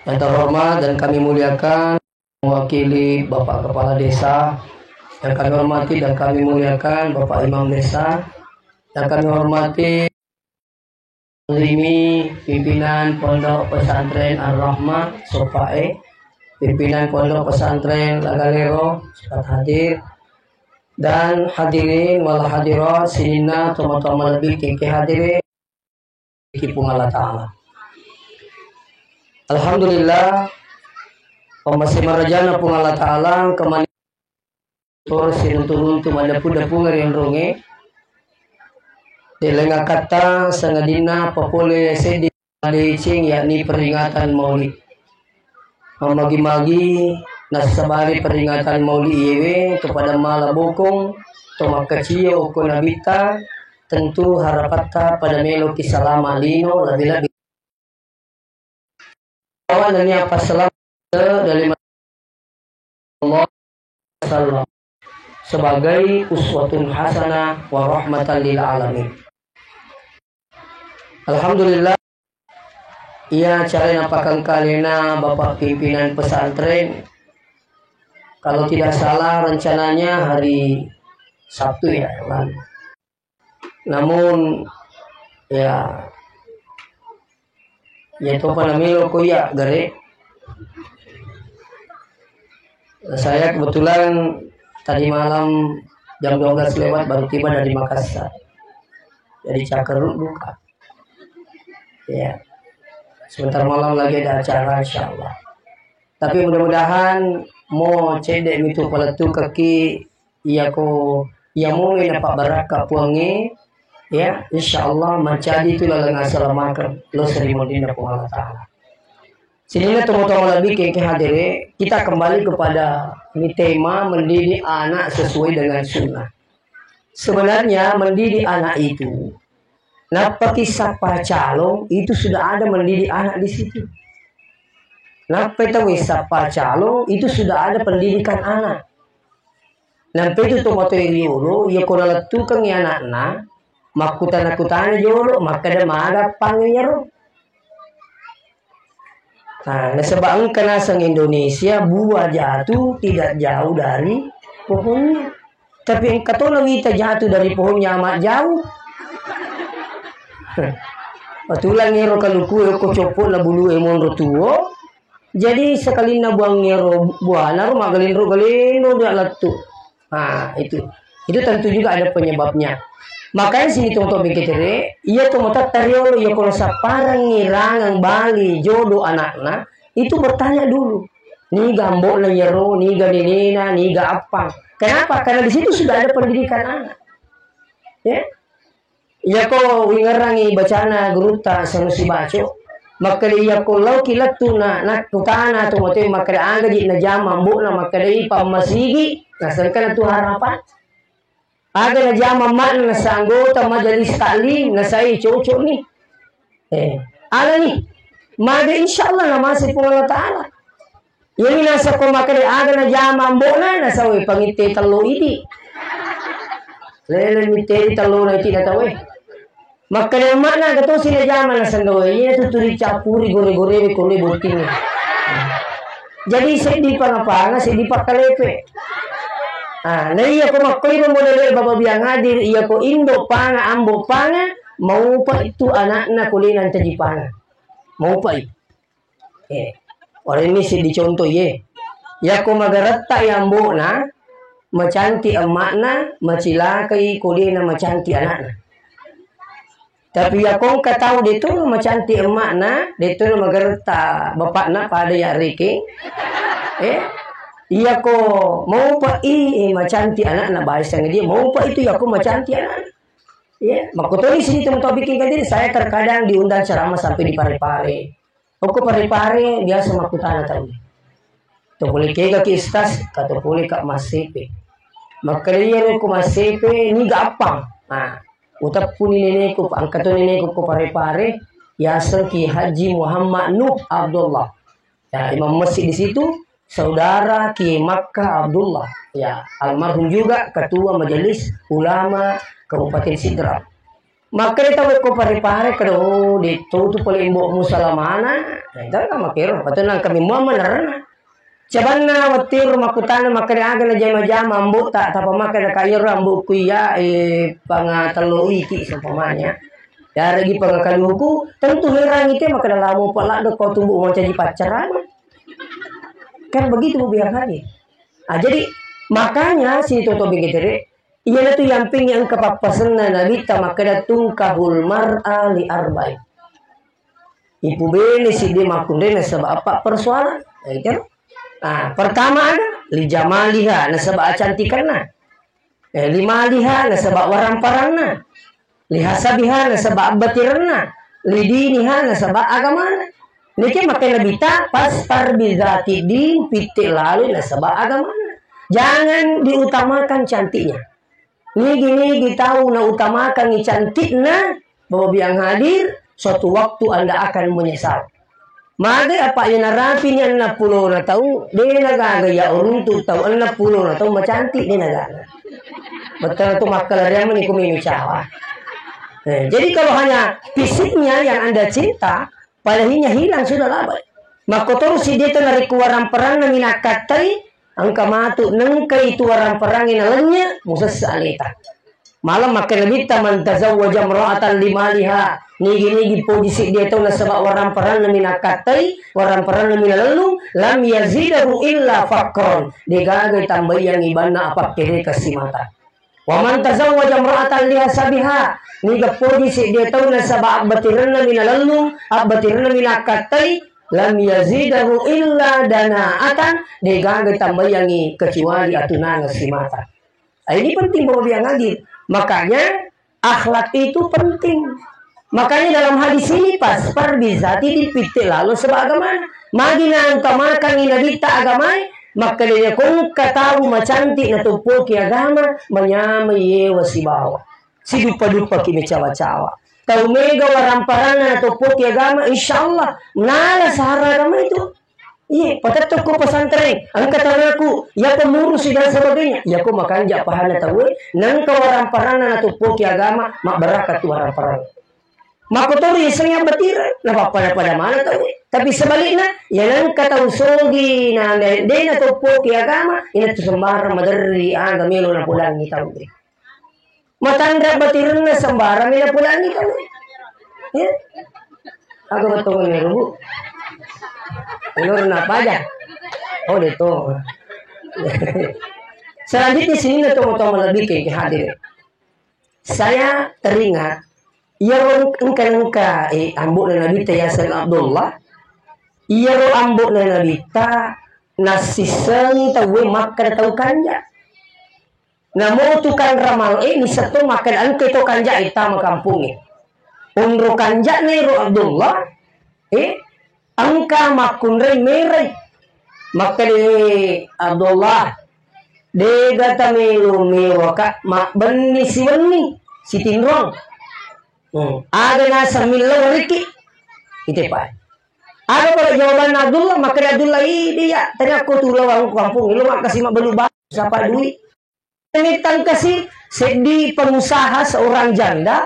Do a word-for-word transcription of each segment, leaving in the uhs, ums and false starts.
Yang terhormat dan kami muliakan, mewakili Bapak Kepala Desa, yang kami hormati dan kami muliakan Bapak Imam Desa, yang kami hormati Limi, pimpinan Pondok Pesantren Ar-Rahmah Sopae, pimpinan Pondok Pesantren Lagalero sempat hadir, dan hadirin wal hadirat sininna tomatoa malebbi engkae hadire. Ki Puang Allah Ta'ala. Alhamdulillah, pamase marajana Puang Allah Ta'ala, kemani toro siruntu-runtu maddepu-depu ngeri onronge. Delenga kata sangadinna papole seddi madeceng, yakni peringatan Maulid. Mamagi-magi nassabari peringatan Maulid iyewe, to pada mala bokong, to makkacio ko nabitta, tentu harapatta pada meloki salama lino, lebih-lebih awan dan apa selama dari Allah sallam sebagai uswatun hasanah wa rahmatan lil alamin. Alhamdulillah, iya, acara napakengkalena Bapak Pimpinan Pesantren. Kalau tidak salah, rencananya hari Sabtu, ya, lalu. Namun, ya, ya, topa namelo ko iya gare. Saya kebetulan tadi malam jam dua belas lewat baru tiba dari Makassar. Jadi cakeruk duka. Ya. Sebentar malam lagi ada acara, insya Allah. Tapi mudah-mudahan mo cedde mitu palettu kaki, iya ko, iya mo napabbarakka Puangnge, ya, insya Allah mancaji tu laleng asalamakeng lo seri mondinna Puang Allah Ta'ala. Sininna tomatoa malebbi engkae hadire, kita kembali kepada ini tema mendidik anak sesuai dengan sunnah. Sebenarnya mendidik anak itu, nappa ki sappa calon, itu sudah ada mendidik anak di situ. Nappa tau sappa calon, itu sudah ada pendidikan anak. Nampa itu tomatoa riolo, iya ko nalettukengngi anakna, makkutana-kutana jolo, makkeda maga appangnge iyaro. Nah, nasaba engka naseng Indonesia, buah jatuh tidak jauh dari pohonnya. Tapi engka to nawita jatuh dari pohonnya amat jauh. Patulang ero kaluku e ko coppo na bulu e monro tuo. Jadi sekalinna buang ero buana ro magalindro-galindro dia lettu. Nah, itu. Itu tentu juga ada penyebabnya. Makanya sini tong-tong beketere, iya to matatta riolo, iya kono sapparang ngirangeng bali jodo anakna, itu bertanya dulu. Niga ambo'na iyaro, niga nenena, niga appang. Kenapa? Karena di situ sudah ada pendidikan anak. Ya. Iyako wingerangi bacana gurutta Sanusi Baco, makkeda iyako lauki lettu na, nakkutana to matoe makkeda agaji najama ambo'na, makkeda i pammasigi, nasengkana tu harapan. Aga najama amma'na nasa anggota majelis taklim, nasai cocok ni. Eh, alani. Maga insya Allah namase Puang Allah Ta'ala. Iyami nasako makkeda aga najama ambo'na, nasawe pangitte tello idi. Lele mitteri tello na idi natawe. Makkeda amma'na aga tosi najama nasendoe, iya tu tuli cappuri gore-gore we kone botting. Jadi seddi panga-panga, seddi pakkalepe. Ah, na iya ko makkoi modele baba biang hadir, iya ko indo panga, ambo panga, maupa itu anakna kule nancaji panga. Maupa itu. Eh, oreni seddi contoh ye. Yako magaretta ya ambo'na, macanti emma'na, macilakai ko de'na macanti anakna. Tapi yako engka tau de to macanti emma'na, de to magaretta bapakna pada ya reke. Eh, iyako maupa i, eh, macanti anakna, baisang dia maupa itu yako macanti anakna. Ya, makkotoni sini teman topik yang tadi, saya terkadang diundang ceramah sampai di Pare-Pare. Okko Pare-Pare biasa makkutana tau. To pole kega ki Ustaz, ka to pole ka massepe. Makkeda iyaro ko massepe, niga appang. Nah, uteppuni neneku, angkato neneku ko Pare-Pare, yaseng Ki Haji Muhammad Nuh Abdullah. Ya, imam masjid di situ, saudara Kiai Makkah Abdullah. Ya, almarhum juga ketua majelis ulama Kabupaten Sidrap. Makkeda tau ko pare-pare, kada, oh, de' to tu pole ambo'mu salamana. Eh, tau ka makkero, patuna kami mua manerna. Cabanna wettu ro makkutana makkeda aga najama-jama ambo'ta, tappa makkeda ka iyaro ambo'ku iya, eh, pangatello iki seumpamanya. Yaregi pangakaluku, tentu herangi te makkeda lamo pa ladde ko tu ambo mancaji paccarama. Kan begitu Bu Biang Haji. Ah, jadi makanya si Toto Begetere, iyanatu yampingngi engka pappasenna Nabitta makkeda tungkahul mar'a li arba'in. Ipubene siddi makkunrai nasaba eppa persoalan. Ya kan? Nah, pertama ada li jamaliha nasaba acantikanna. Eh, li maliha nasaba waramparanna. Li hasabiha nasaba abbatirenna. Li diniha nasaba agamana. Niki makkeda Nabitta, pasfar bizati din, pitte lalo nasaba agamana. Jangan diutamakan cantiknya. Nigi-nigi tau nautamakangi cantikna, Bapak Biang hadir, suatu waktu Anda akan menyesal. Magai apa iya narapini enneng pulona tau, de' nagaga iya uruntu tau enneng pulona tau macantik, de' nagaga. Betul tu makkalariang meni ku mimi cawa. Eh, jadi kalau hanya fisiknya yang Anda cinta, padahilnya hilang sudah lah, Pak. Makkotoro siddi tau narekko waramparanna mi nakkattai, engka matu nengkai tu waramparangnge nalennye, musessa aleta. Malam makkeda Nabitta, "Man tazawwaja imra'atan limaliha." Nigi-nigi poji siddi tau nasaba waramparanna mi nakkattai, waramparanna mi nalellung, "lam yazidahu illa faqran." De' gaga tambaiangngi banna apakkere kessimata. "Wa man tazawwaja imra'atan lihasabiha." Niga poji siddi tau nasaba abbatirenna mi nalellung, abbatirenna mi nakkattai, "lam yazidahu illa dana'atan." De' gaga tambaiangngi kecuali atunangeng simata. Ah, ini penting, Bapak Biang hadir. Makanya, akhlak itu penting. Makanya dalam hadis ini, pasfar bizati din, pitte lalo saba agamana. Magi nautamakangngi Nabitta agamae, makkedanya ko engka tau macantik natoppoki agama, manyamai yewa sibawa. Sidupa-dupaki mecawa-cawa. Tau mega waramparanna natoppoki agama, insya Allah, nala sahara agama itu. Iya, patetto ko pesantren, engka tanaku, iya pengurusi dan sebagainya. Iya ko makanja pahanna tauwe, nengka waramparanna natoppoki agama, mabbarakat tu waramparang. Makkotoro yasengnge abbatire, napappada-pada mana tauwe. Tapi sebaliknya, iya nengka tau sogi na de' natoppoki agama, inatu sembarang maderri aga melo napodangi tauwe. Matanra batirenna sembarang mena pulangi kamu. Ya. Aku betul nih, Bu. Ulur napa aja? Oh, itu. Selanjutnya sini nih, teman-teman lebih ke hadir. Saya teringat, iya engka-engka, eh, ambo'na Nabitta Yasin Abdullah. Iya ro ambo'na Nabitta nasiseng tauwe makkeda tau kanja. Namo tukang ramal e, nisseng to makkeda engka to kanja'e tama kampongnge. Onro kanja'na ero Abdullah, eh, engka makkunrai merai. Makkeda, "Eh, Abdullah, dega tamelo mewaka mabbenni siwenni, sitinrong. Hmm. Aga naseng millau riki." Ite pa. Aga pale jawabanna Abdullah, makkeda Abdullah, "Ih, dia, tanya ko tu lawang kampung, lo makkasi mabbelu ba-, sapa duit." Ini tangkasi seddi pengusaha seorang janda,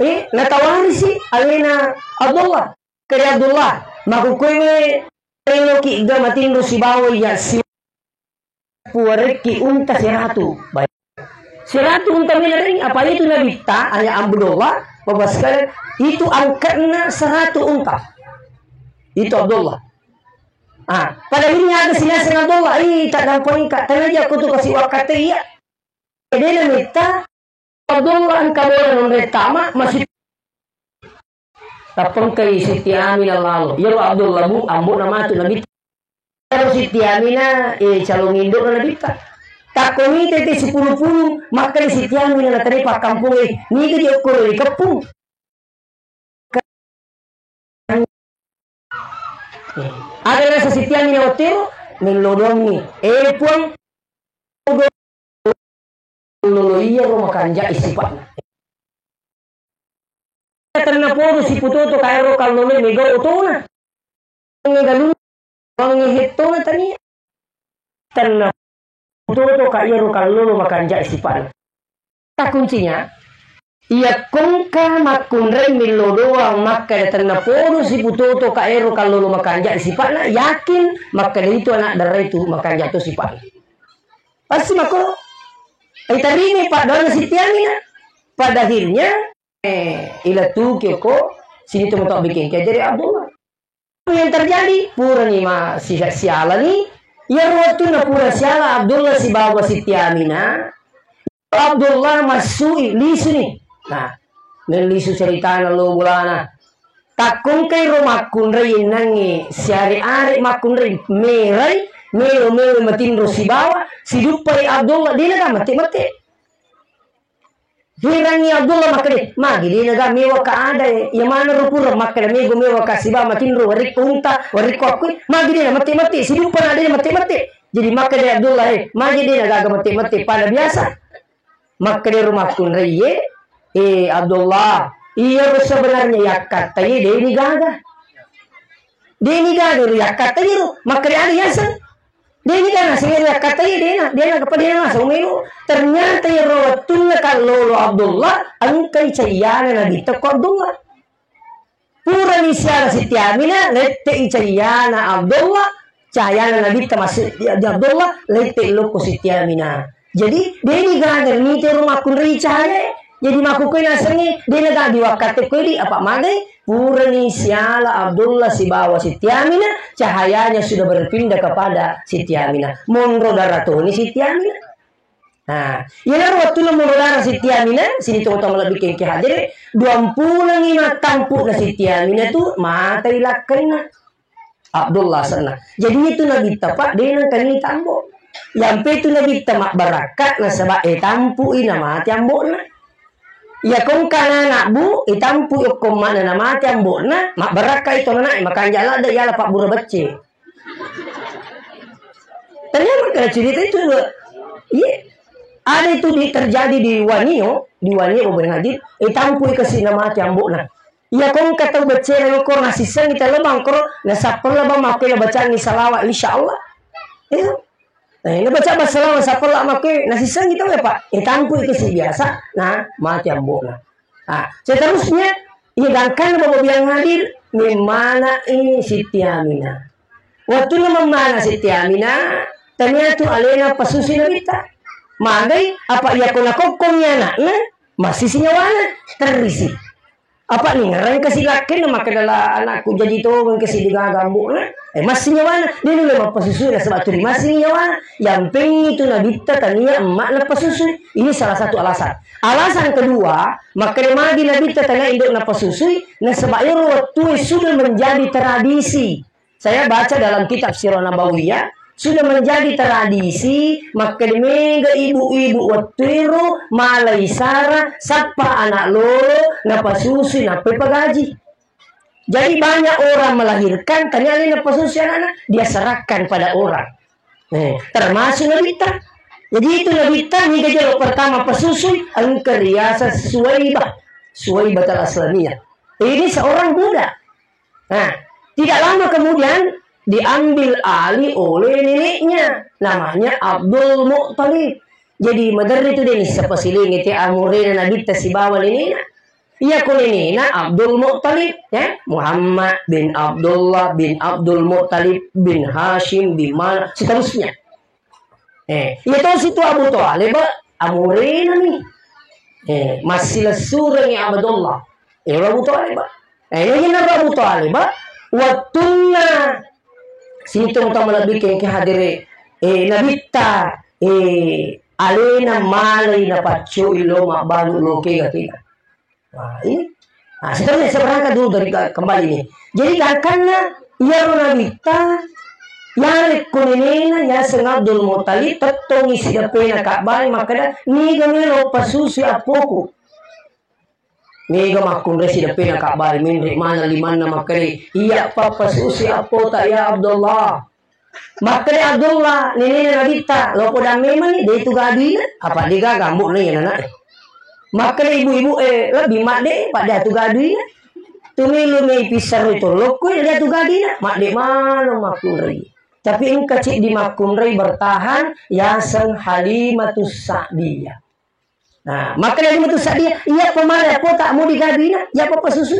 eh, natawarisi alena Abdullah. Kede Abdullah, makukuiwe, eloki ga matinro sibawa iya si puarekki unta seratu. Baik. Seratu unta menarengi, apa itu Nabitta, ayah Abdullah, Bapak sekalian, itu angkatna seratu unta. Itu Abdullah. Ah, pada ini ada sinaseng Abdullah, "Ih, tak gampang ka, tanaja aku tu kasih wakate iya." Dena Nabitta, Abdullah engka bola nonre tama, masih tappengkai Siti Aminah lalo. Iyaro Abdullah bu, ambo'na matu Nabitta. Iyaro Siti Aminah, eh, calon indokna Nabitta. Takko mite te sipulung-pulung, makkeda Siti Aminah na tadi pakkampung, eh, niga dia ukur di kepung. Ada rasa Siti Aminah watero, mellodongi. Eh, Puang, lolo iya ro makanjai sipa'na. Tenna podo siputoto kaero kallolo mega otona. Mega lu, mega hettona tania. Tenna podo ka iyaro kallolo makanjai sipa'na. Kata kuncinya, Iyakkongka makkunrai millo doang makkeda tennapodo siputoto ka ero kallolo makanja sipa'na, yakin makkeda itu anak dara itu makanja to sipa'na. Pasti mako itarini paddoanna Siti Aminah. Pada akhirnya, eh, ilatuki ko sini to matoa bikin kajari Abdullah. Apa yang terjadi? Purani ma si-, sialani. Iyaro wettunna pura siala Abdullah sibawa Siti Aminah, Abdullah massui, lisuni. Nah, mellisu ceritana lo bolana. Takkongkai ro makkunrai innangnge, siare-are makkunrai, merai, melo-melo matinro sibawa, siduppai Abdullah, dena ga mate-mate. Herangngi Abdullah makkeda, "Magi dena ga mewa ka ada e? Iya mana ro pura makkeda mego mewa ka siba matinro warikko unta, warikko akkui, magi dena mate-mate, siduppa na dena mate-mate." Jadi makkeda Abdullah, "Eh, magi dena gaga mate-mate pada biasa?" Makkeda ro makkunraiye, "Eh, Abdullah, iya ro sebenarnya yakkattai deni gaga." Deni gaga ro yakkattai ro, makkeda anu yaseng. Deni gaga sengeri yakkattai dena, dena kapa dena naseng melo. Ternyata iyaro wettunna kallolo Abdullah, engkai cayyana Nabitta ko Abdullah. Purani siala Siti Aminah, lette'i cayyana Abdullah, cayyana Nabitta maksud di, di Abdullah, lette'i lokko Siti Aminah. Jadi, deni gaga nitero makkunrai cahaya. Jadi, makkukoi nasengnge, dena gaga diwakkatte koi di, apa magai? Purani siala Abdullah sibawa Siti Aminah, cahayanya sudah berpindah kepada Siti Aminah. Monro dara toni Siti Aminah. Nah, iyanaro wettunna monro dara Siti Aminah, sini to-, to malebbi kengke hadere, duampulengngi mattampu'na Siti Aminah tu, matai lakkainna. Abdullah senna. Jadi itu Nabitta, Pak, de nengkani tambo. Yampe itu Nabitta mabbarakka nasaba e tampui namati ambo'na. Iya kongka anak, Bu, e tampui okko mana namati ambo'na, mabbarakka itu anak, makanja ladde yala pabbura becce. Ternyata kada cerita itu, Bu. Iya. Ada itu di, terjadi di Wanio, di Wanio Bobo Hadir, e tampui kasi namati ambo'na. Iya kongka tau beccere ko nasissengi tau bang koro, nasappella bang makkoi nabacangi salawat, insya Allah. Iya. Eh, nabaca bang salawat sappella makkoi nasissengi tau ya, Pak. Eh, tampui kasi biasa, nah, mati ambo'na. Ah, seterusnya, iya gangkanna Bapak biang hadir, memmana i Siti Aminah. Wettunna memmana Siti Aminah, tania tu alena pasusui Nabitta. Magai, apa iya ko nakokkong anakna, masisi nyawana, terrisi. Apa ningerang kasi lakkainna makkeda la anakku jaji tongeng kasi degaga ambo'na. Eh, massi nyawana. Dia nulle mappasusui nasaba tuli massi nyawana. Yampengngi tu Nabitta tania emma'na pasusui. Ini salah satu alasan. Alasan kedua, makkeda magi Nabitta tania indo'na pasusui, nasaba ero wettue sudah menjadi tradisi. Saya baca dalam kitab Sirah Nabawiyah, sudah menjadi tradisi, makkeda mega ibu-ibu wettuero malai sara sappa anak lolo napasusui nappai pagaji. Jadi banyak orang melahirkan, tania alena pasusui anakna, dia serahkan pada orang. Eh, termasuk Nabitta. Jadi itu Nabitta, niga jolo pertama pasusui, engka riaseng Suwaibah. Suwaibah al-Aslamiyah. Ini seorang budak. Nah, tidak lama kemudian diambil alih oleh neneknya, namanya Abdul Muttalib. Jadi, maderri tu deni sapasilingi te amurena Nabitta sibawa nenena. Iya ko nenena Abdul Muttalib, ya, Muhammad bin Abdullah bin Abdul Muttalib bin Hashim bin mana, seterusnya. Eh, iya to situ Abu Thalib, amurena ni. Eh, massilessurengi Abdullah. Eh, Abu Thalib. Eh, iya na Abu Thalib, wettunna situ utama lebih ke, ke hadire, eh, Nabitta, eh, alena malai napaccoi lo mabbalu lo kega-kega. Nah, ini. Nah, seterusnya saya berangkat dulu dari ke-, kembali ini. Jadi gangkanna iyaro Nabitta, yarekko nenena yaseng Abdul Muttalib, tettongi sideppena Ka'bah, makkeda, "Niga melo pasusui appoku?" Mega makkunrai sideppena Ka'bah, menre mana limanna makkeda, "Iya pappasusui appota ya Abdullah." Makkeda Abdullah, nenena Nabitta, "Lo podang memang ni, de tu gaduina, apa de gaga ambo'na iya nana." Makkeda ibu-ibu, eh, lebbi madde, pada tu gaduina. Tumilu mi pisarru tolokku, de tu gaduina, madde mano makkunrai. Tapi engka ceddi makkunrai bertahan, yaseng Halimatus Sa'diyah. Nah, makkeda Halimatu Sa'diyah, iya pemale appota mau digaduina, iya papa susu.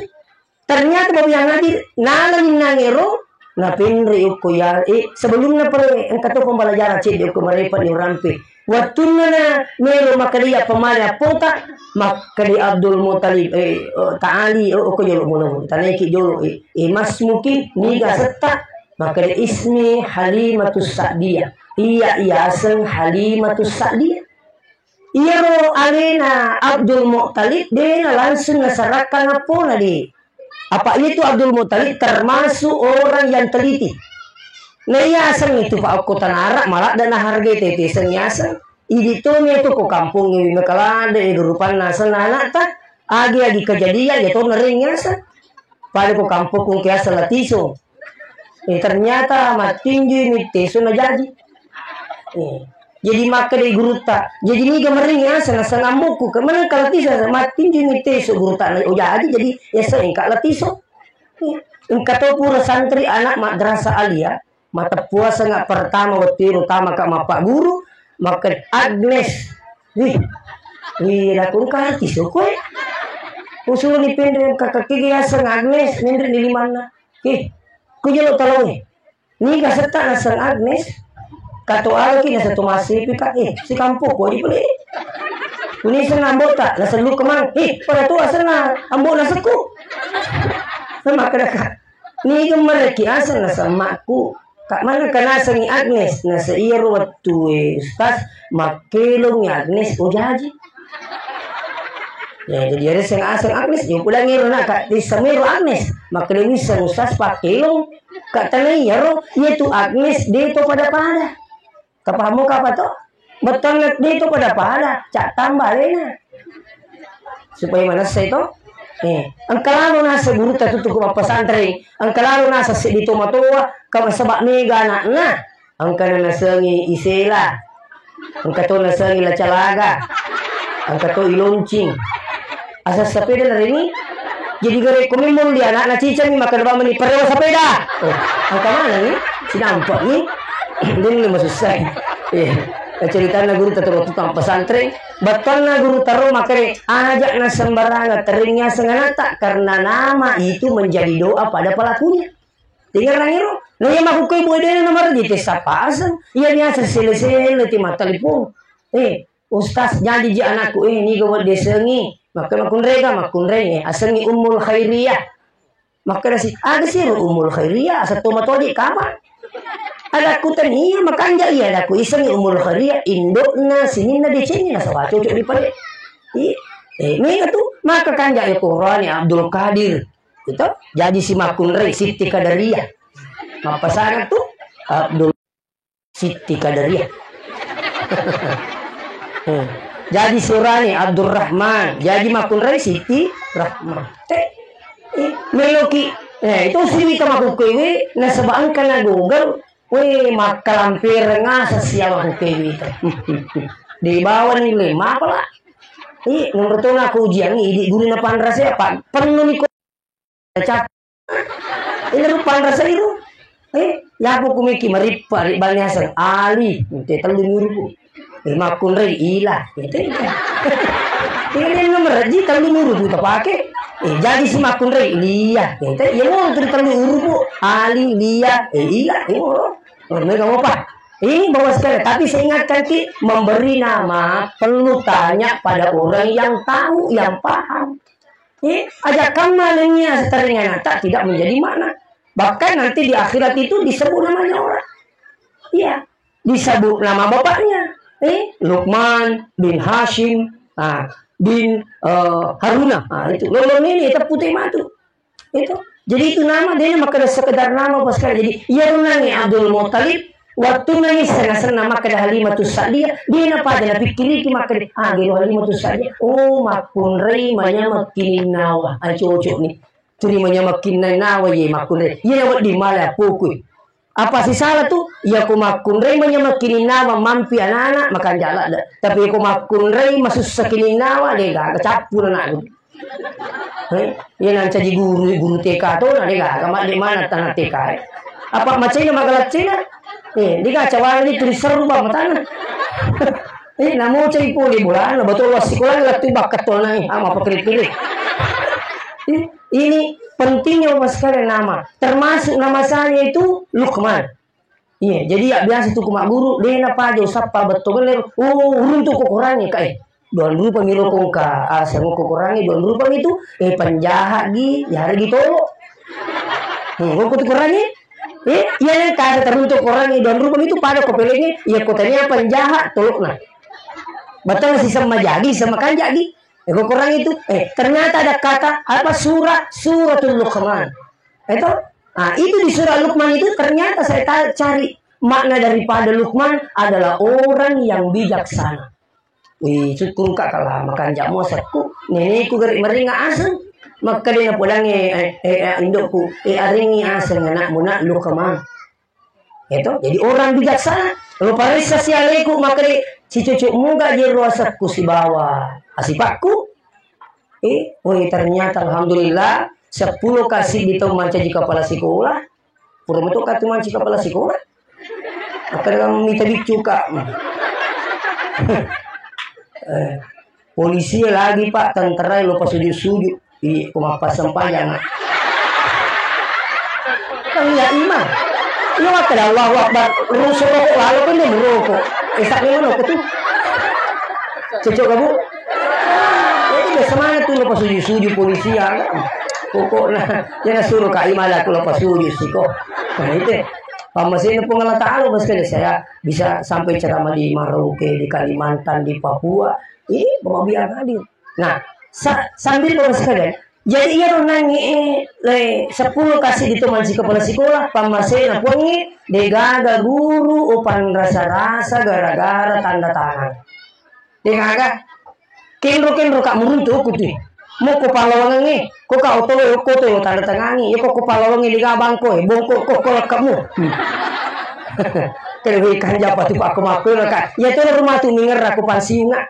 Ternyata Bapak yang hadir, nala minnangero, napenre okko ya, eh, sebelumnya pale engka to pembelajaran cedde okko marepa ni urampe. Wattunna na melo makkeda iya pemale appota, makkeda Abdul Muttalib, eh, eh, Ta'ali, oh, okko jolo mono, taneki jolo, eh, eh, masmuki, niga setta, makkeda ismi Halimatus Sa'diyah. Iya, iya aseng Halimatus Sa'diyah. Iyaro alena Abdul Muttalib dena langsung naserakkang appona de. Apa itu Abdul Muttalib termasuk orang yang teliti. Na iya aseng itu Pak okko tanara maladda nahargai tete seng yaseng. Idi to mi itu ko kampung wi makalade rupanna aseng anakta. Agi-agi kejadian ya to nering yaseng. Pada ko kampung kung kiasa latiso. Eh, ternyata mattinjui mitteso najaji. Eh, jadi makkeda gurutta, jadi niga mering aseng naseng ambokku, kemana kalau tisa mattinjui mitteso gurutta na ujaji jadi yasa engka latiso. Eh, engka to pura santri anak madrasah alia, mateppuasa nga pertama wettiru tama ka mappa guru, makkeda Agnes. Wih, wih, aku engka latiso koe. Usuli penre kakak kiki aseng Agnes, menre di limanna. Eh, ku jelo talo e. Niga setta naseng Agnes. Kato alaki nasa tu masipi ka. Eh, si kampung ko di pule. Kuni seng ambota naseng lu kemang. Eh, pada tu aseng na ambo nasekku. Sama kada ka. Niga mereki aseng naseng makku. Kak mana ka nasengi Agnes. Nasa iya ro wettu e, Ustaz, makkelong Agnes ojaji. Ya, jadi ada seng aseng Agnes, yo pulang iro nak, Kak, di semiro Agnes. Makkeda wisseng Ustaz pakkelong. Kak, tanai iyaro, iya tu Agnes de to pada-pada. Kapahammu kapa to? Bettuanna de to pada-pada, cak tambah alena. Supaya manessa to. Eh, engka lalo nasa gurutta tutu ko pesantren, engka lalo nasa seddi to matoa, ka sebab mega anakna. Engka na nasengi Isela. Engka to nasengi Lacalaga. Engka to Iloncing. Asa sepeda na reni. Jadi gare ko memang di anak na cicang ni makan bama ni perewa sepeda. Oh, engka mana ni? Sinampak ni. Ini masussa. Eh, ceritana guru tetap waktu tanpa santri. Battanna guru taro makare aja na sembarangan teringnya senganata karena nama itu menjadi doa pada pelakunya. Tingerang iro, na iya makkukkoe boe dena nomor di tes sapaseng. Iya biasa sele-sele ti mattelepon. Eh, Ustaz, jadi ji anakku, eh, niga wedde sengi. Makka makkunrega, makkunrege. Asengi Ummul Khairiyah. Makka dasi, ada sih Ummul Khairiyah, asa to matodi kama. Ada ku tania makanja iya ada ku isengi Ummul Khairiyah, indokna sininna decenni nasaba cocok di pale. Iya. Eh, mega tu, maka kanja ya Qurani Abdul Qadir. Gitu? Jadi si makkunrai Siti Qadariyah. Mappasana tu Abdul Siti Qadariyah. Hmm. Jadi surani Abdurrahman. Jadi makkunrai Siti Rahman. Te, eh, meloki. Eh, itu si wita makkukkoe we, nasaba engka na Google, we makkalampereng asa sia makkukkoe wita. Di bawah ni le mapala. Eh, menurut aku ujian ini di guru na panrasa apa? Penuh ni Cap. Ini rupa rasa itu. Eh, ya aku kumiki marippa ri bani asal Ali, ente tellu nyuruku. Eh, makkunrai ila, ente. Ini nomor ji tellu nyuruku tapake. Eh, jadi si makkunrai Lia, ente. Ya mau tu tellu uruku Ali, Lia, eh, ila, eh, oh. Mereka mau apa? Ini bawa sekali, tapi saya ingatkan ki memberi nama perlu tanya pada orang yang tahu, yang paham. Eh, aja kamma nennia setaringanata tidak menjadi makna. Bahkan nanti di akhirat itu disebut namanya orang. Iya, disebut nama bapaknya. Eh, Luqman bin Hashim, ah, bin, eh, Haruna. Ah, itu. Lolo nene tepute matu. Itu. Jadi itu nama dia makkeda sekedar nama apa sekali. Jadi iya runangi Abdul Muttalib, waktu nangis senang-senang makkeda Halimatus Sa'diyah, dia na pada napikkiriki makkeda, ah, gero Halimatus Sa'diyah. Oh, makkunrai manyameng kininnawa. Ah, cocok nih. Turi manyameng kininnawa ye makkunrai. Iya na wedding mala apokui. Apa sisala tu? Iya ko makkunrai manyameng kininnawa mampi anak-anak makanja ladde. Tapi ko makkunrai masussa kininnawa de gaga cappu anakku. Eh, iya nancaji guru, guru T K to na de gaga madde mana tanah T K. Eh. Apa macena magalaccena? Eh, de gaga cawara di turi seru ba matana. Eh, namo cai pole bolana, betul lo sekolah ngelatih bakat tuh, nah, eh, ama apa kiri-kiri. Eh, ini pentingnya, Bapak sekalian, nama. Termasuk nama saya itu Lukman. Iya, jadi ya biasa tu ku magguru, de na paja usappa betto gelle, oh, uruntu ko korangnge, Kak, eh. Dua rupa mi rokong ka, aseng ko korangnge, dua rupa mi tu, eh, penjahat gi, ya hari gi tolo. Hmm, ko tu korangnge, eh, iya neng kasa teruntu korangnge, dua rupa mi tu pada ko pelengnge, iya ko tania penjahat, tolo na. Betul si sama jagi, sama kan jagi. Eh, ko korangnge itu, eh, ternyata ada kata, apa, surah, Suratul Luqman. Itu, ah, itu di surah Luqman itu ternyata saya ta-, cari makna daripada Luqman adalah orang yang bijaksana. Wih, syukur kak kalau makan jamu sekku. Nenekku gari meringa aseng. Maka dia pulang eh, eh, eh, indukku, eh, aringi aseng anakmu nak Luqman. Itu, jadi orang bijaksana. Lo paressa si aleku, maka dia si cucuk muga jero asekku sibawa asipakku. Eh, woi, ternyata alhamdulillah, sepuluh kasih di tau mancaji kepala sekolah. Pura metu katu mancaji kepala sekolah. Apa dengan mita bicu, Kak? Eh, polisi lagi, Pak, tentara lo pasujud-sujud. Iya, ko mappasempajang. Kan iya imang. Iya, makkeda Allahu Akbar. Rusu rokok lalu kan dia merokok. Eh, sakit mana kok tuh? Cocok gak, Bu? Jadi biasa mana tuh lo pasujud-sujud polisi ya, kan? Pokoknya, jangan suruh Kak Ima lah kalau pasujud sih kok. Nah, itu. Pamasena Puang Allah Ta'ala, Bapak sekalian, saya bisa sampai ceramah di Merauke, di Kalimantan, di Papua. Ini Bapak biar hadir. Nah, sa-, sambil Bapak sekalian, jadi iya ro nangi, eh, le, sepuluh kasih di teman si kepala sekolah, pamasena Puangnge, degaga guru, upan rasa-rasa gara-gara tanda tangan. Degaga, kenro-kenro kak muruntu kutu. Mo ko pallawangengnge, ko ka oto lo ko to tanda tangangi, yo ko ko pallawangnge lega bangko, eh, bongko ko ko lekkemu. Hmm. Kene wei kanja patu pakko makko kak. Ya to rumah tu mingerra ko pansiunga.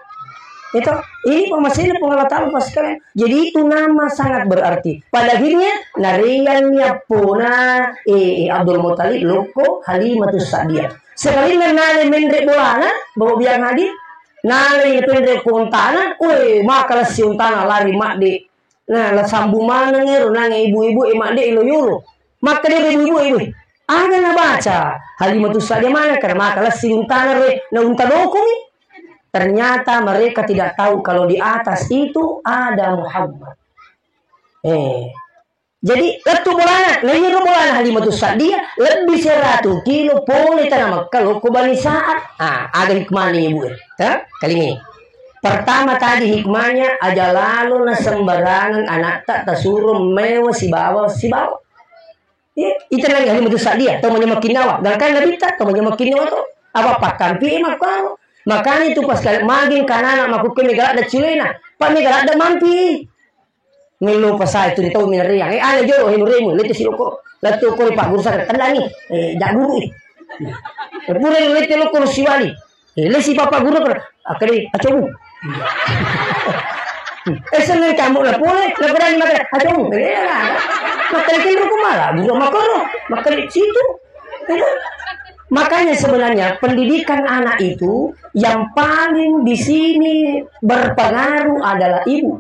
Itu, ini pamasena Puang Allah Ta'ala, Bapak sekalian. Jadi itu nama sangat berarti. Pada akhirnya, narian ni appona, eh, eh, Abdul Muttalib, lokko Halimatus Sa'diyah. Sekali nale menre bolana, bawa biang hadir, nale penre kontana, woi, maka lessi untana lari madde. Nah, la sambu maneng ero, nang ibu-ibu e madde lo yolo. Maka dia ibu-ibu e, woi. Ada na baca, Halimatus Sa'diyah mana, karena maka lessi untana re, na unta dokomi. Ternyata mereka tidak tahu kalau di atas itu ada Muhammad. Eh. Jadi, lettu bolana, na iyaro bolana Halimatus Sa'diyah, lebbi seratu kilo pole tana Mekka lokko Bani Sa'ad. Ah, aga hikmahna ibu e. Ha? Kalimi. Pertama tadi hikmahnya, aja lalo na sembarangan anakta tasuro mewa sibawa, sibawa. Iya, ita nang Halimatus Sa'diyah, tau manyameng kinnawa. Gangkanna Nabitta, tau manyameng kinnawa to. Apa pakkampi e makkaro. Makanya itu pas kali magin kanana makukke mega ladda culena. Pak mega ladda mampi. Ngello pasai tu tau minariang. Eh, ana jolo henu remu, lete siloko. Latu ko Pak Guru saka tendani. Eh, jak guru i. Eh, pura lete loko siwali. Eh, lesi papa guru kan, akkeda, "Acomu." Eh, seneng kamu lah pole, lah berani makan, "Acomu." Eh, lah. Makan kiri rumah lah, guru makoro, makan situ. Makanya sebenarnya pendidikan anak itu yang paling di sini berpengaruh adalah ibu.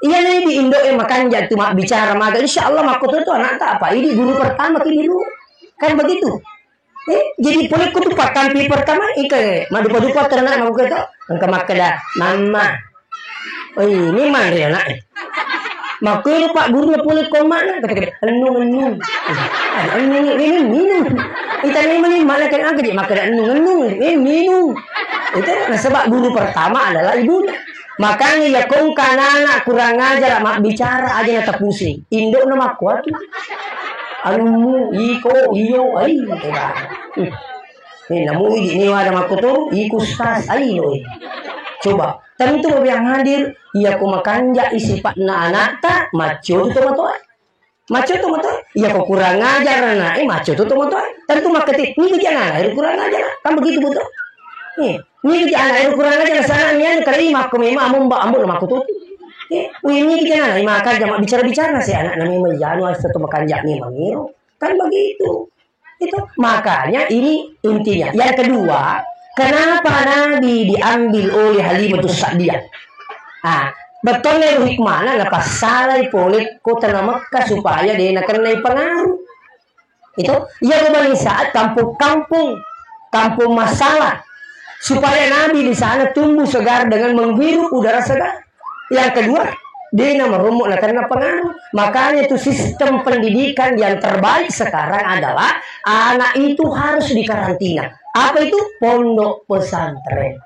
Iya nih di Indo e makanja tu mak bicara maga, insya Allah makko tu anak tak apa. Ini guru pertama kini dulu. Kan begitu. Eh, jadi polekku tu pakkampi pertama, ika, eh, madupa-dupa ternak aku kata, engka makkeda, "Mamma." Oh, ini mah dia anak. Makku itu Pak Guru polekku mana? Kata, kata, "Ennung, ennung." Ennung, minum, minum. Kita ini mana kan angkat dia makkeda ennung, ennung, eh, minum. Itu nasaba guru pertama adalah ibunya. Makanya ya kongka anak kurang ajar mak bicara aja na pusing. Indo na makkuatu. Anu, iko, iyo, ai, coba. Hmm. Ni namu idi ni wada makkuturu, iku stas, ai, loi. Coba, tentu yang hadir, iya ko makanja isi pakna anakta, maccio tu tomatoa. Maccio tu tomatoa, iya ko kurang ajar anak, eh, maccio tu tomatoa. Tentu makkati, ni bagi anak, eh, kurang ajar, kan begitu betul. Ni, ni bagi anak, eh, kurang ajar, sana ni anu, kali makko memang ambo, ambo, ambo makkutu. Eh, wih, ni bagi anak, eh, makanja mak bicara-bicara si anak, na memang janu, asa tu makanja memang, eh. Kan begitu. Itu makanya ini intinya. Yang kedua, Kenapa Nabi diambil oleh Halimatus Sa'diyah? Ah, bettuanna ero hikmana napassalai pole kota Mekah supaya de' nakennai pengaruh. Itu, iya Bani Sa'ad kampung-kampung, kampung masalah. Supaya Nabi di sana tumbuh segar dengan menghirup udara segar. Yang kedua, de' namarommo nakenna pengaruh. Makanya itu sistem pendidikan yang terbaik sekarang adalah anak itu harus dikarantina. Apa itu? Pondok pesantren.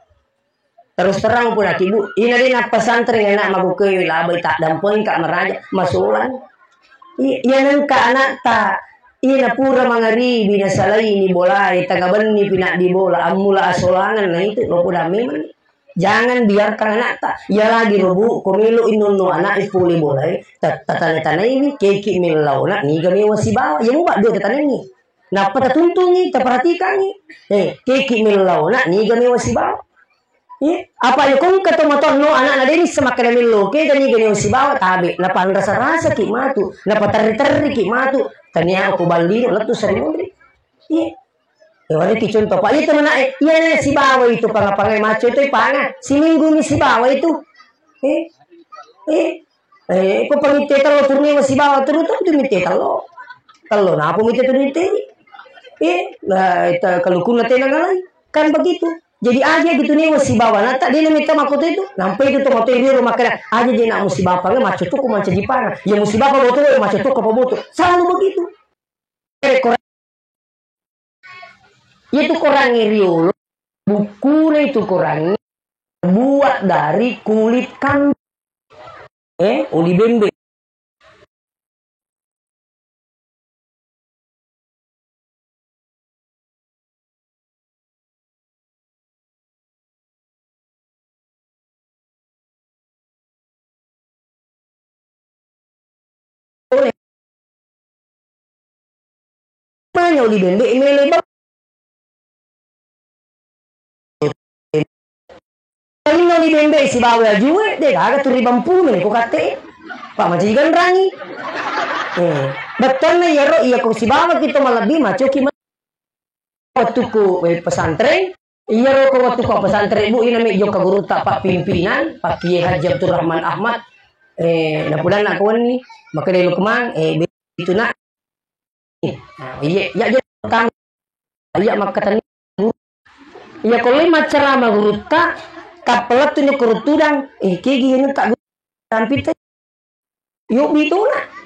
Terus terang pun aki, Bu, ina de' napesantren anak magukewe labai tak dampeng ka meraja, masolang. I-, iya nengka anakta, ina pura mangaribi nasalaini bolae, tanga benni pinaddi bola, ammula asolangan na itu, lo poda memang. Jangan biarkan anakta. Iya lagi robu, ko melo inonno anak e pole bolae, ta-, tatane-tanaiwi, keki mellaona, niga mewa sibawa. Iya muba dua tatanengi. Nappa tatuntungi, taperhatikangi. Eh, keki mellaona, niga mewa sibawa. Iya, apa ya kongka to matonno anakna de' nisseng makkeda mello, kega niga mewa sibawa, tabe, napanrasa-rasaki matu, napaterri-terriki matu, tania ko ballino lettu seri munri. Iya. Ya, wariki contoh, Pak, itu mana, eh, iya, iya, sibawa itu panga-panga, maco itu panga, siminggu mi sibawa itu. Eh, eh, eh, ko pangitte tello turne wa sibawa turu tu tu mitte tello. Tello, napa mitte tu mitte? Eh, nah, itu kalau kuna tena ngalai. Kan begitu. Jadi aja gitu nih wa sibawa, nata dia minta makoto itu. Nampai itu tomato iri rumah kena, aja dia nak musibah apa, maco tu ko mancaji panga. Ya musibah apa boto, maco tu ko boto. Selalu begitu. Iya tu korangnge riolo, bukkuna itu korangnge terbuat dari kulit kambing. Eh, oli bembe. Manya oli bembe mele bang. Paling oli bembe sibawa ajue, de gaga tu ribampu mele ko katte. Pak majigan rangi. Eh, bettuanna iyaro iya ko sibawa kita malebbi macoki ma-, wettukku, eh, pesantren, iyaro ko wettukku pesantren, Bu, inami jokka gurutta Pak Pimpinan, Pak Kiai Haji Abdurrahman Ahmad, eh, napudanna ko wenni, makkeda Lukman, eh, be-, itu nak, nah, iya, iya, iya, pertama, iya, makkatani, iya, ko loi maccarama gurutta, kappalettu ni ko rutudang, eh, kegi ini tak guru, tampita, yuk, bituna.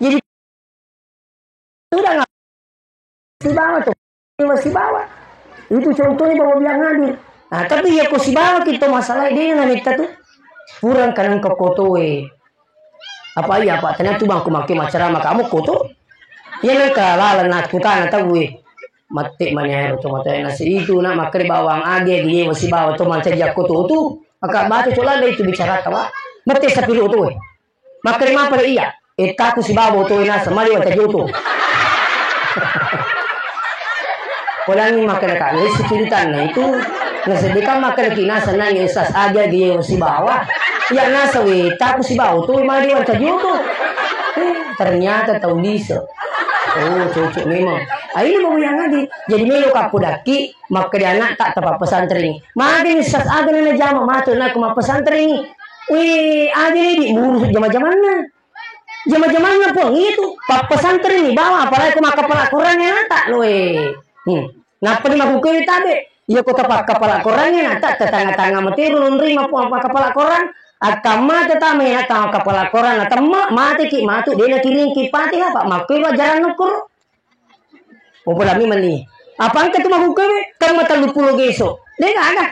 Jadi, sudah nggak sibawa tuh. Sibawa, sibawa. Itu contohnya bahwa bilang hadir. Nah, tapi ya ko sibawa kita masalah dia yang kita tuh. Kurang kadang ke kotoe. Apa iya, Pak? Ternyata bang, ku makke macerama kamu koto. Iya, nang kalalan aku tana tahu, eh. Mate mani ero to mate nasi itu, nak, makkeda bawang age, dia masih bawa to mancaji akko to tu. Maka baca cola itu bicara tawa. Mate sapiru tu, eh. Makkeda mapa iya? Eh, taku si babo to nasa mali wata joto. Podangi makkeda kami si ceritanna itu, naseddikang makkeda ki nasa nanya Ustaz aja dia si bawa. Ya nasa we, taku si babo to mali wata joto. Eh, ternyata tahu bisa. Oh, cocok memang. Ah, ini mau yang adi. Jadi melo kapudaki, makkeda anak tak tepat pesantren. Magi Ustaz aga na jama matu nak ma pesantren. Wih, aja di murus jama-jamanna. Jama-jamanna pun itu, pappesantren ni bawa, apalagi ko makkapala Quran yang tak loe. Hmm. Nappa ni makukewi tabe. Iya ko tapakkapala Quran yang tak tetangga-tangga materu nonri mapu makkapala Quran. Akkamma tetama yang tak makkapala Quran, natemma mate ki matu, dena kiring ki Fatihah, Pak, makkui pelajaran nukur. Popolami mani. Apa engka tu mahukkumi? Kan mata luppulo geso. Dega ada.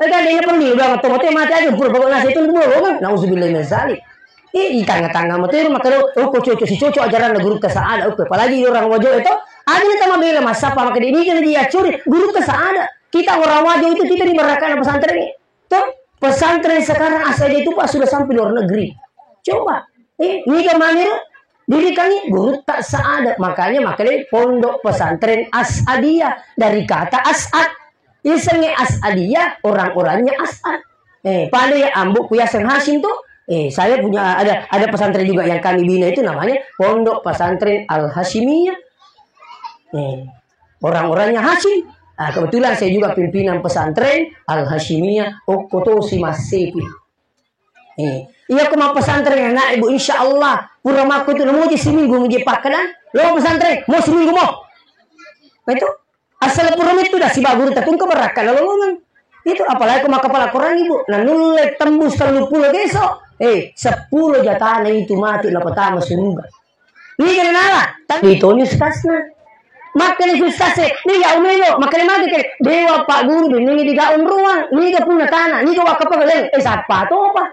Ega dega perlu bilang atau mate mate aja pura pokoknya saya itu dulu kan. Nauzubillah min zalik. Eh, di tengah-tengah mate rumah kalau oh kok cocok si cocok ajaran guru ke saada oke. Apalagi orang wajo itu ada ni tama bela masapa maka dia ni dia curi guru ke saada. Kita orang wajo itu kita di neraka pesantren ni. Tuh, pesantren sekarang asal itu Pak sudah sampai luar negeri. Coba, eh, niga maniro dirikangi guru tak saada. Makanya makanya pondok pesantren As'adiyah dari kata As'ad. Isengi As'adiyah, orang-orangnya As'ad. Eh, pada ya ambu kuyasan Hasim tuh. Eh, saya punya ada ada pesantren juga yang kami bina itu namanya Pondok Pesantren Al Hasimiyah. Eh, orang-orangnya Hasim. Nah, kebetulan saya juga pimpinan pesantren Al-Hasyimiyah, okko tosi massepi. Eh, iya ko mappesantreng anak ibu, insya Allah, pura makko tu namoji seminggu muji pakkadan, lo pesantren, mo seminggu mo. Nah, itu asal pura itu dah si baguru tatungka barakka lolongan. Itu apalagi ko makkapala Quran ibu, nanulle tembus tellu pulo besok, eh, seppulo jatana itu mati lapatama suruga. Niga nala, tapi toni ustasna. Makkani ustaz e, niga umelo, makkani magi ke, dewa pak guru, de, niga diga onroang, niga punna tana, niga wakka pagaleng, eh, sappa topa.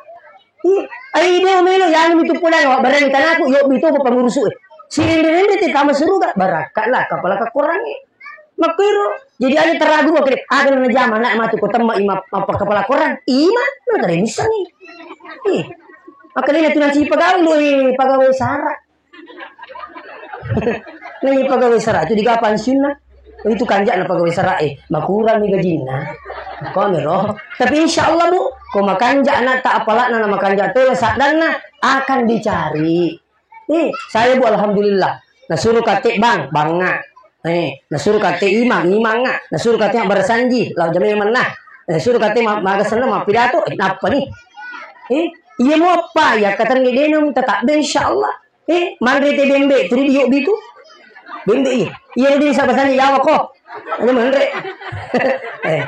Ih, ai dewa melo, yanu mitu pulang, wa bareng tanaku, yo bito pa pengurusu e. Si rende-rende te tama suruga, barakka lah, kapala kakorangi. Makkiro, jadi ada teragu, makkani, ada na jama, nak matu ko temma ima, apa kapala korang, ima, na tare bisa ni. Ih, makkani na tu nanti pegawai, lu, eh, pegawai sara. Nai pegawai sara tu diga pensiunna. Itu kanja'na pegawai sara e. Makurang mi gajinna. Kau mero. Tapi insya Allah, Bu, ko makanja anatta apalakna na makanja tola saddanna akan dicari. Eh, saya, Bu, alhamdulillah. Nasuru kate bang, bangnga. Eh, nasuru kate imang, imangnga. Nasuru kate barasanji, lau jamai manna. Nasuru kate ma-, magasenna mappidato, eh, nappa ni. Eh, iya mo apa ya katenni denum tetap deh insya Allah. Eh, manre te bembe, tuli dio bitu. Bembe iya. Iya, dia bisa pesan Jawa kok. Ada manre. Eh,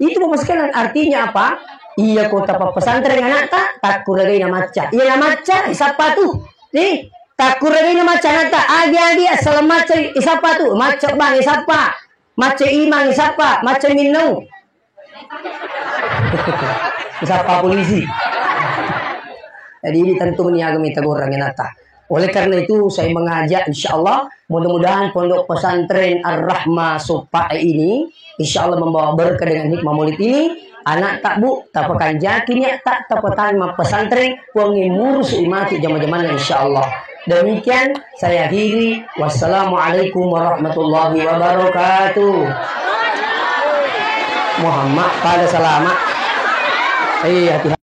itu Bapak sekalian, artinya apa? Iya, kota pesantren anakta, tak kuragai na macca. Iya, na macca, eh, siapa tu? Nih, tak kuragai na macca anakta. Agi-agi, asal macca, eh, siapa tu? Macca bang, eh, siapa? Macca imang, eh, siapa? Macca minnau. Sapa polisi. Jadi ini tentu meniaga mita goreng nata. Oleh karena itu saya mengajak insya Allah mudah-mudahan Pondok Pesantren Ar-Rahma Sopa ini insya Allah membawa berkah dengan hikmah maulid ini. Anak tak bu, tapakanjaki niat tak tapatang pesantren, puang murusu imati jama-jamana insya Allah. Demikian saya akhiri. Wassalamualaikum warahmatullahi wabarakatuh. Muhammad pada salama. Iya, hati-hati.